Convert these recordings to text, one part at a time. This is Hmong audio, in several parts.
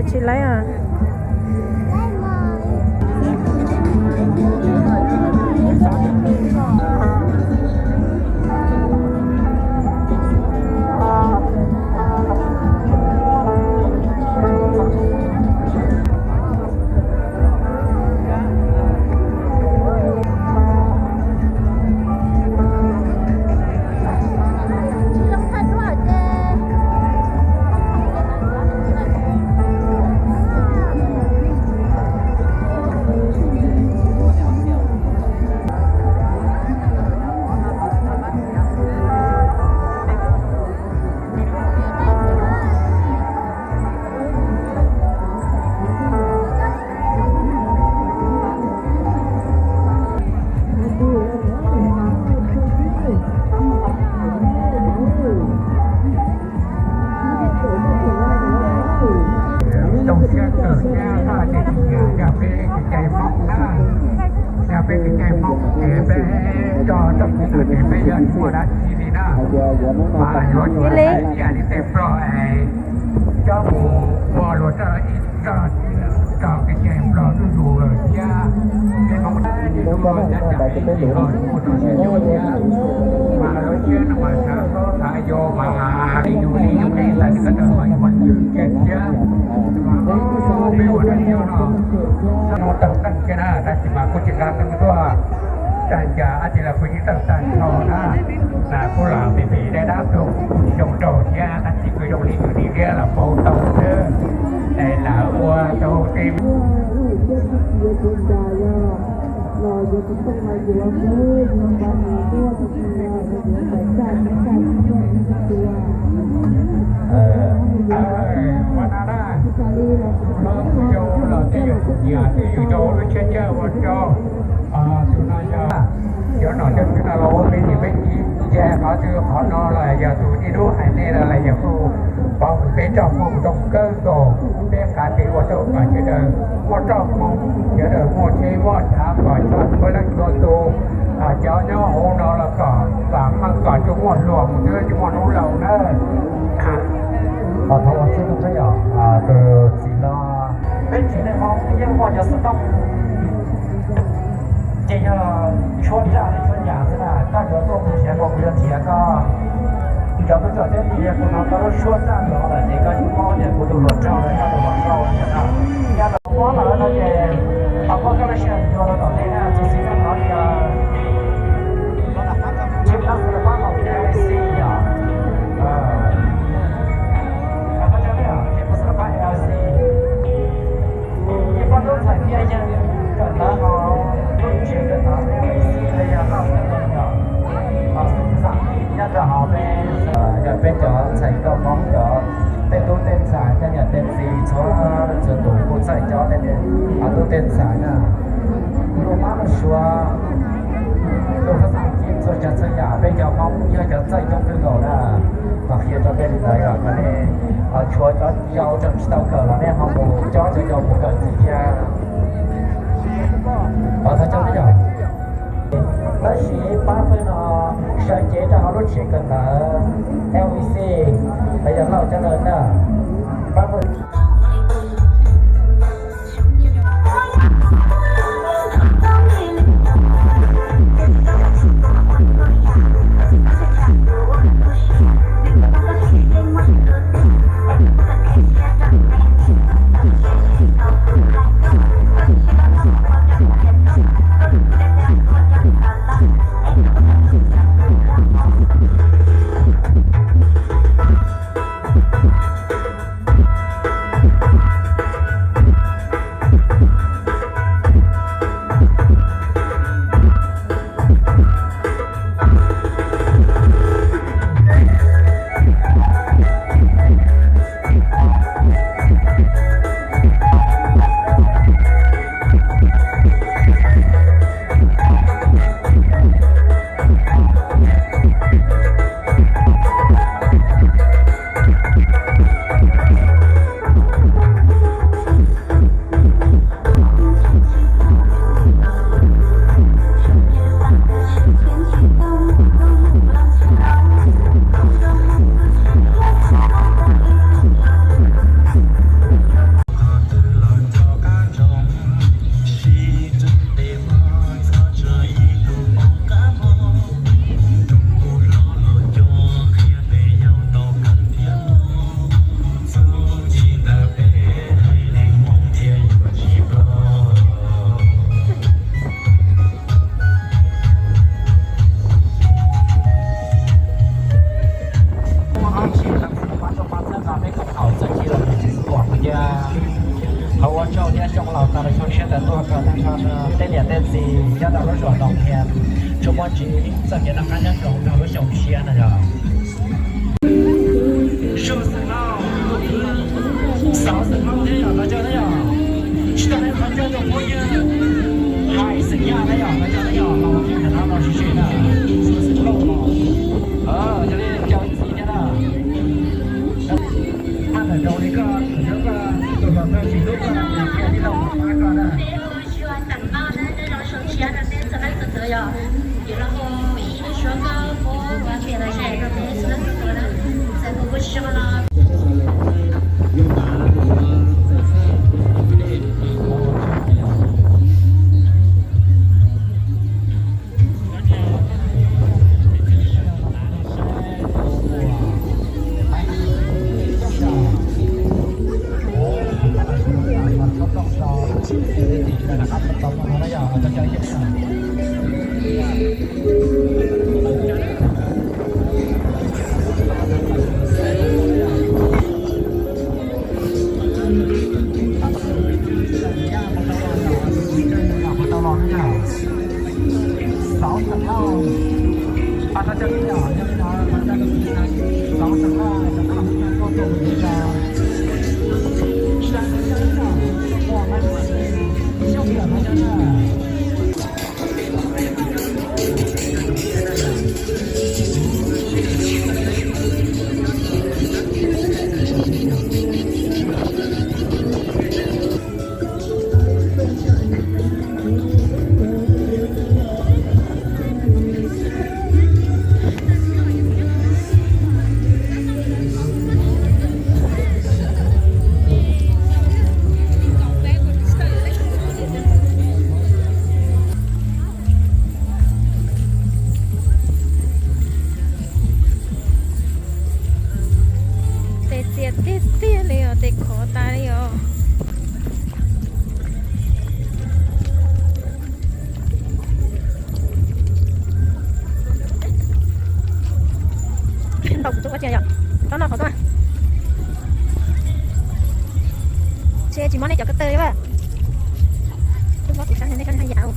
Tsis laib os. Zoo siab kawg thiab, koj ces tsis nyiam yog peb kev cai Hmoob na, yog peb kev cai Hmoob ces peb coj txoj kev no ces peb yuav muaj dab tsi li na. Mas yuav ib li ib yam li tej Nplog es coj mus ua luag txoj ib txoj kev cai Nplog zuj zus lawm thiab. Peb Hmoob ne, tus ua cov cam ib yim los kuj rau siab yuav thiab. Mas lawv siab no mas xav xav yuav mas li yus li yus li xav li ko taw mas yus mas ntswg kiag thiab. Mas peb ua dab tsi no, no tawg teej kiag na, tab sis mas kuj tsis nqa teej tuaj. Tag ncas dab tsi los kuj yeej tawg tag nrho na. Mas kuj lam pem pem dab dab tuaj kuj tsis zoo nraug thiab, tab sis kuj zoo li yus li thiab los paub tau xwb. Es lawv ua tau tej Ua no yog cov nom cov tswv no los ua peb niam peb txiv, ces qhov twg qhov no los yog tus niaj hnub hais nej los yog kuj pov hwm peb txoj hmoo zoo kawg nkaus, peb kav tsij ua tau kom sawv daws muaj txoj hmoo, sawv daws muaj tsheb muaj chav kom txhua leej txhua tus, cov nyob hauv no los kom vam meej kom tsuas muaj hluas mus twb tsis muaj hnub laus nawb. Thov ua tsaug ntau yom, tus txiv no, peb tsev neeg Hmoob yeej muaj cov xov tooj, ces yog tshuab zaj li tshuab nyam xwb na, koj yuav tuaj mus nrhiav kuv, kuv yuav nrhiav koj. Cov tub tsom teb tias kuv hnov koj lub suab txaj nrov lawm ces koj yeej paub tias kuv tus hluas nraug los yog tus hluas nkauj no. Yog tus mob lawm no ces, o, koj lub sij hawm yuav los tom ntej na, txog xis no hnov tias tsis tau xav pab hauv A I C yom. Koj tsis pab A I C. Ces koj lub txhais thiaj yeej kawm ntawv hauv lub tsev kawm ntawv A I C los yog koj txhais yom. Nyob rau hauv peb, yog peb cov ntxhais nkauj Hmoob cov tej tub tej ntxhais tej niam tej txiv txhua txhua tus kuj txhais cov tej tub tej ntxhais na. Lub mab lub suav, lub phab xaj ci txhua tsav txhua yam peb cov Hmoob yog cov txawj coob kawg nkaus na. Mas qhia rau peb li ntawd yom, kom nej tshuav cov yau tseem tsis tau kawm los nej ho mus cob cov yau mus kawm ntxiv thiab. Thov coj peb yom. Tab sis pab peb no sawv cev rau hauv lub tsev kawm ntawv L V C los yog Lauj Cab Laws na. Pab peb Tuaj kawm tag nrho tej niam tej txiv nyob rau lub zos Noo Phias tsuas muaj ntsis txoj kev noj qab nyob zoo rau lub xyoo tshiab no yog. Xauv xeem Lauj thiab yog los cov thiab yog, tsis tau qhov coj tus phooj ywg hais xeem Yaj thiab yog los cov thiab yog los mus ntawm no los sis sim na. Xeem Lauj los, yog li cov txiv thiab na. Haj ntawm zoo li koj, tus hluas koj tsis hlub koj, qhia tij laug pab koj na. Tes txias tiag tiag li os, tes khov tas li os. Ntau kuv tub ua tiag yom, tau noj qhov tuaj. Tsis, tsis muab nej cov ko taw li a. Tub muab kuv sab nej sab haj yam.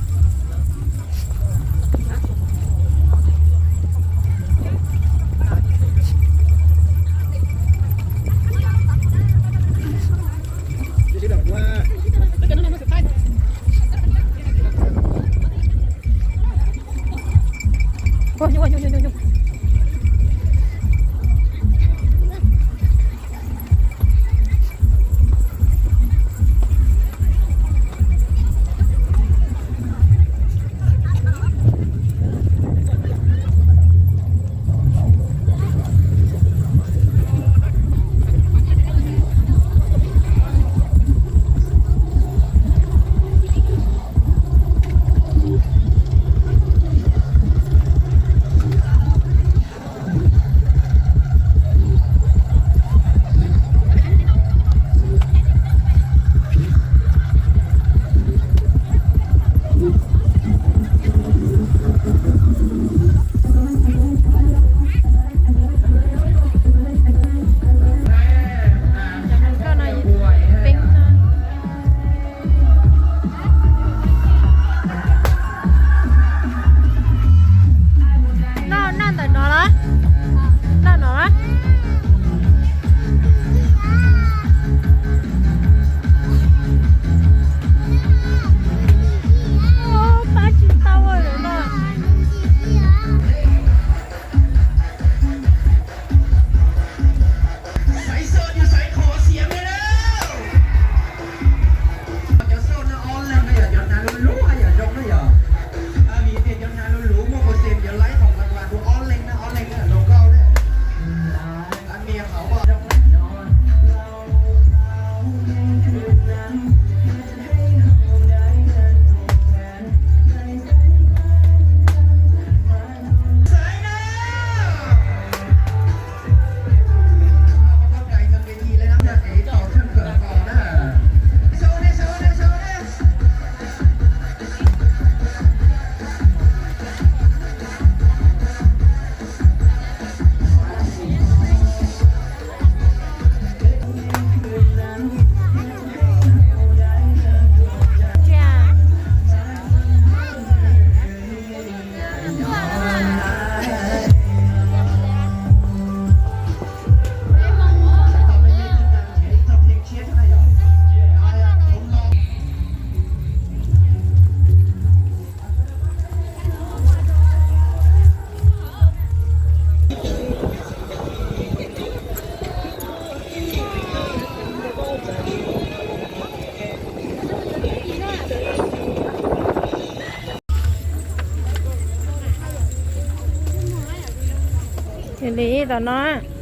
Li tom no.